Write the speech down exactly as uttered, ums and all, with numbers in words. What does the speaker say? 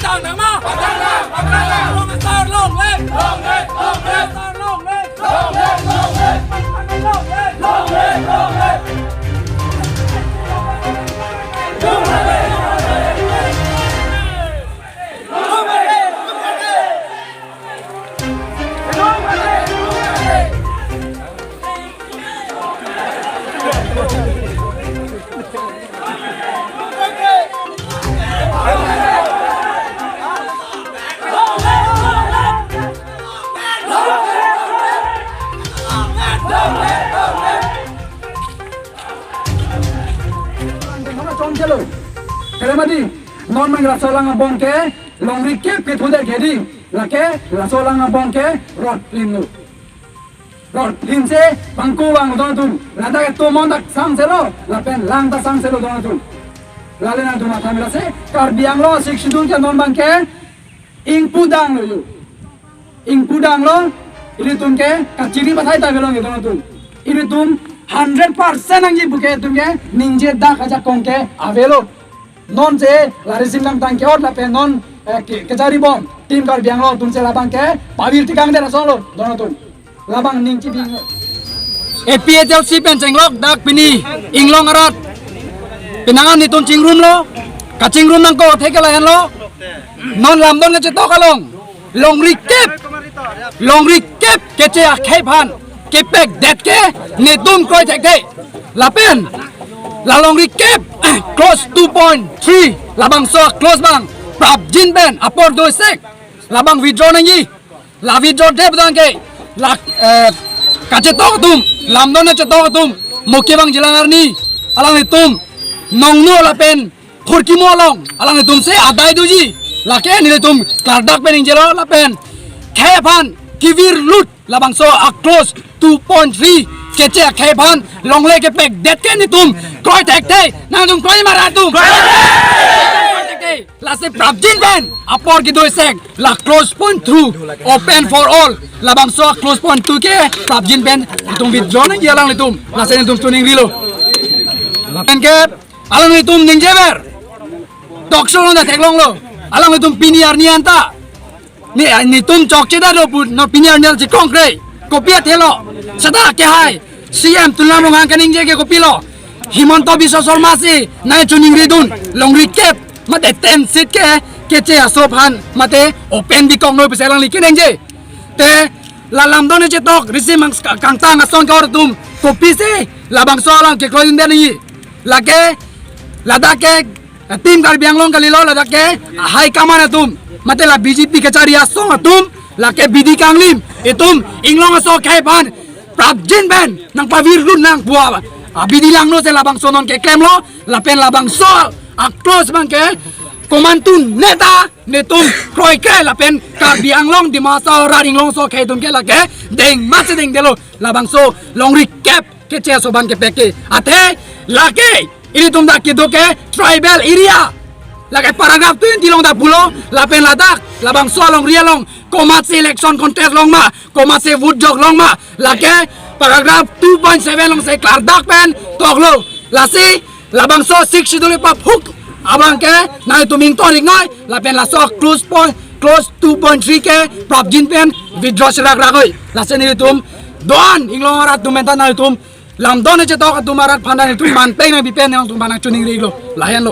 Tang nang ma? Tang nang, tang nang. Long asar long live. Long live, long live. Asar long live. Long live, long live. Long live, long live. Chonchelo. Kere mati, non mang laso alang abong ke, longri kep ke thudet ke dei, lake, laso alang abong ke, rot lim lo. Rot lim se, bangko bang don atum, ladak etum mon dak sang selo, lapen lang ta sang selo don atum. Lale nangtum matha mela se, Karbi Anglong Sixth Schedule ke non bang ke, ingpu dang lo yo. Ingpu dang lo, ilitum ke kachiri pathai ta belong ilitum atum. Ilitum hundred percent nangji pu ke itum ke ningje dak ajakong ke avelo. Non se lari sim nang tang ke-ot lapen non, eh, ke, kachari bom. Team Karbi Anglong atum se labang ke pavir tikang der asolo don atum. Labang ning chibing. A P H L C pen chenglok dak pini inglong arat. Penang an netum chingrum lo. Kachingrum nangkok athe ke lahenlo. Non lamdon kachetok along, longri kep, longri kep keche akhei aphan kepekdet ke netum kroi thekthe. Lapen la longri kep, clause two point three, labangso clause abang prapjin pen apor do sek, labang withdraw nangji. La withdraw det abang ke, la, eh, kachetok atum, lamdon kachetok atum, Muki Bangjila Arni, alanglitum nongno lapen thurkimo along alanglitum se adai doji. Lake nelitum klardak pen ningjelo lapen khei aphan kevir lut, labangso a clause two point three keche akhei aphan longle kepekdet ke netum kroi thekthe. Nangtum kroi ma ra atum? Kroi thekthe. Lasi prapjin pen apor kedo sek, la clause point two, open for all, labangso clause point two ke prapjin pen netum withdraw nangji alanglitum. Lasi netum tuning rilo. Lapen ke alanglitum ningjever, talk show along ta theklonglo, alanglitum pini arni anta, ne, netum chokche ta do pu, non pini arni an chikong kre. Kopi athelo? Seta kehai C M Tuliram Ronghang kaningje ke kopilo? Himanta Biswa Sarma si nangchoningri dun, longri kep mate ten seat ke keche aso aphan mate open bikok noi pusi alangli keningje. Te la lamdon kachetok risim ang-, kangtang ason ke-or atum, kopisi labangso alang kekroi dunde nangji? Lake, ladak ke, eh, Team Karbi Anglong kalilo, ladak ke, ah, high command atum, mate la B J P kachari asong atum, lake bidi kanglim, itum inglong aso akhei aphan prapjin pen nangpavir lut nang pu a, ah, bidi langno se labangso non keklemlo, lapen labangso a clause abang ke komantu neta netum kroikre lapen Karbi Anglong Dima Hasao arat inglong aso akhei atum ke lake deng masi dengdelo, labangso longri kep keche aso abang kepek ke. Athe lake ilitum dak kedo ke tribal area, lake paragraph twenty along dak pulo, lapen ladak labangso alongri along komatsi election contest long ma, komatsi vote jok long ma, lake paragraph two point seven along se klardak pen toklo. Lasi labangso Sixth Schedule paphuk abang ke nangtum ingtorik noi, lapen laso clause point, clause two point three ke prapjin pen withdraw serak rak noi. Lasi nelitum do-an inglong arat atum pen ta nangtum lamdon kachetok atum arat aphan ta nelitum manpeng nangpi pen nangtum aphan nangchoningrilo. Lahenlo.